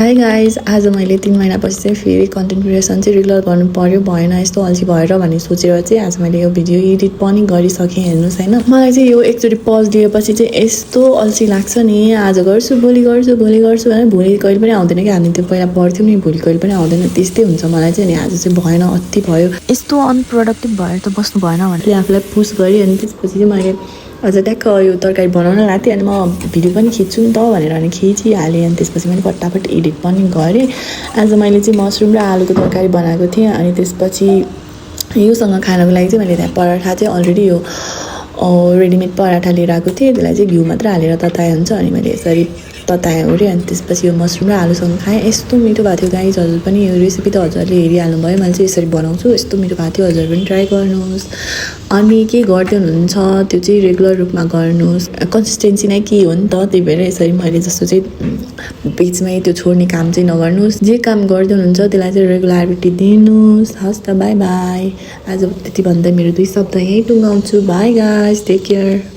Hi guys, आज मैले 3 महिनापछि चाहिँ फेरि कन्टेन्ट क्रिएसन चाहिँ रेगुलर गर्नु पर्यो, भएन यस्तो अल्छी भएर भन्ने सोचेर चाहिँ आज मैले यो भिडियो एडिट पनि गरिसकेँ। हेर्नुहोस् हैन, मलाई चाहिँ यो एकचोटि पज लिएपछि चाहिँ यस्तो अल्छी लाग्छ नि। आज गर्छु भोलि गर्छु भनेर भोलि कहिले पनि आउँदैन कि। हामी त्यो पहिला पढ्थ्यौँ नि, भोलि कहिले पनि आउँदैन, त्यस्तै हुन्छ मलाई चाहिँ। नि आज चाहिँ भएन, अति भयो, यस्तो अनप्रोडक्टिभ भएर त बस्नु भएन भनेर आफूलाई पुस गरेँ। अनि त्यसपछि चाहिँ मैले अझ ट्याक्क यो तरकारी बनाउन लाग्थेँ। अनि म भिडियो पनि खिच्छु नि त भनेर अनि खिचिहालेँ। अनि त्यसपछि मैले फटाफट एडिट पनि गरेँ। आज मैले चाहिँ मसरुम र आलुको तरकारी बनाएको थिएँ। अनि त्यसपछि योसँग खानको लागि चाहिँ मैले त्यहाँ पराठा चाहिँ अलरेडी यो रेडिमेड पराठा लिएर आएको थिएँ। त्यसलाई चाहिँ घिउ मात्र हालेर तताए हुन्छ। अनि मैले यसरी तताएँ ओरेँ। अनि त्यसपछि यो मसरुम र आलुसँग खाएँ। यस्तो मिठो भएको थियो गाइज। हजुर पनि यो रेसिपी त हजुरले हेरिहाल्नु भयो, मैले चाहिँ यसरी बनाउँछु, यस्तो मिठो भएको थियो। हजुर पनि ट्राई गर्नुहोस्। अनि के गर्दै हुनुहुन्छ त्यो चाहिँ रेगुलर रूपमा गर्नुहोस्। कन्सिस्टेन्सी नै के हो नि त, त्यही भएर यसरी मैले जस्तो चाहिँ बिचमै त्यो छोड्ने काम चाहिँ नगर्नुहोस्। जे काम गर्दै हुनुहुन्छ त्यसलाई चाहिँ रेगुलरिटी दिनुहोस्। हस् त, बाई बाई। आज त्यति भन्दै मेरो 2 शब्द यहीँ टुङ्गाउँछु। Bye guys, take care.